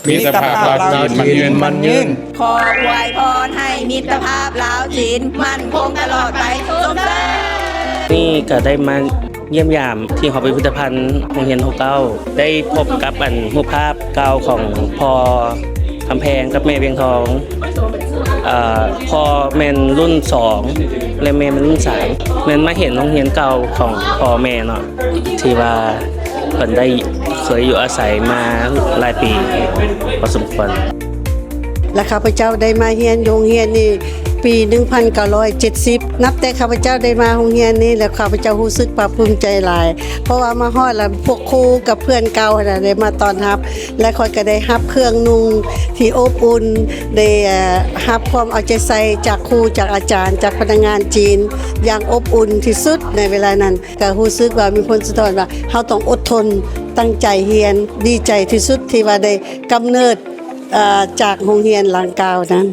ມິດຕະພາບລາວຈີນໝັ້ນຍືນ. ຂໍອວຍພອນໃຫ້ມິດຕະພາບລາວຈີນໝັ້ນຄົງຕະຫຼອດໄປ. ຊົມເຊີຍ. ນີ້ກໍໄດ້ມາຢ້ຽມຢາມທີ່ຫໍພິພິທະພັນໂຮງຮຽນຫົກເກົ້າ ໄດ້ພົບກັບອັນຮູບພາບເກົ່າຂອງພໍ່ຄຳແພງກັບແມ່ວຽງທອງ. ເອີ ພໍ່ແມ່ນລຸ້ນສອງ ແລະ ແມ່ແມ່ນລຸ້ນສາມ ແມ່ນມາເຫັນໂຮງຮຽນເກົ່າຂອງພໍ່ແມ່ເນາະ ທີ່ວ່າເພິ່ນໄດ້ເຄີຍຢູ່ອາໄສມາຫຼາຍປີພໍສົມຄວນ. ແລະ ຂ້າພະເຈົ້າໄດ້ມາຮຽນຢູ່ໂຮງຮຽນນີ້ປີໜຶ່ງພັນເກົ້າຮ້ອຍເຈັດສິບ. ນັບແຕ່ຂ້າພະເຈົ້າໄດ້ມາໂຮງຮຽນນີ້ແລ້ວ ຂ້າພະເຈົ້າຮູ້ສຶກພາກພູມໃຈຫຼາຍ ເພາະວ່າມາຮອດແລ້ວ ພວກຄູກັບເພື່ອນເກົ່າຫັ້ນນະ ໄດ້ມາຕ້ອນຮັບ ແລະ ຂ້ອຍກໍໄດ້ຮັບເຄື່ອງນຸ່ງທີ່ອົບອຸ່ນ ໄດ້ ເອີ ຮັບຄວາມເອົາໃຈໃສ່ຈາກຄູ ຈາກອາຈານ ຈາກພະນັກງານຈີນຢ່າງອົບອຸ່ນທີ່ສຸດໃນເວລານັ້ນ. ກໍຮູ້ສຶກວ່າມີຜົນສະທ້ອນວ່າເຮົາຕ້ອງອົດທົນຕັ້ງໃຈຮຽນ. ດີໃຈທີ່ສຸດທີ່ວ່າໄດ້ກຳເນີດ ເອີ ຈາກໂຮງຮຽນຫຼັງກ່າວນັ້ນ.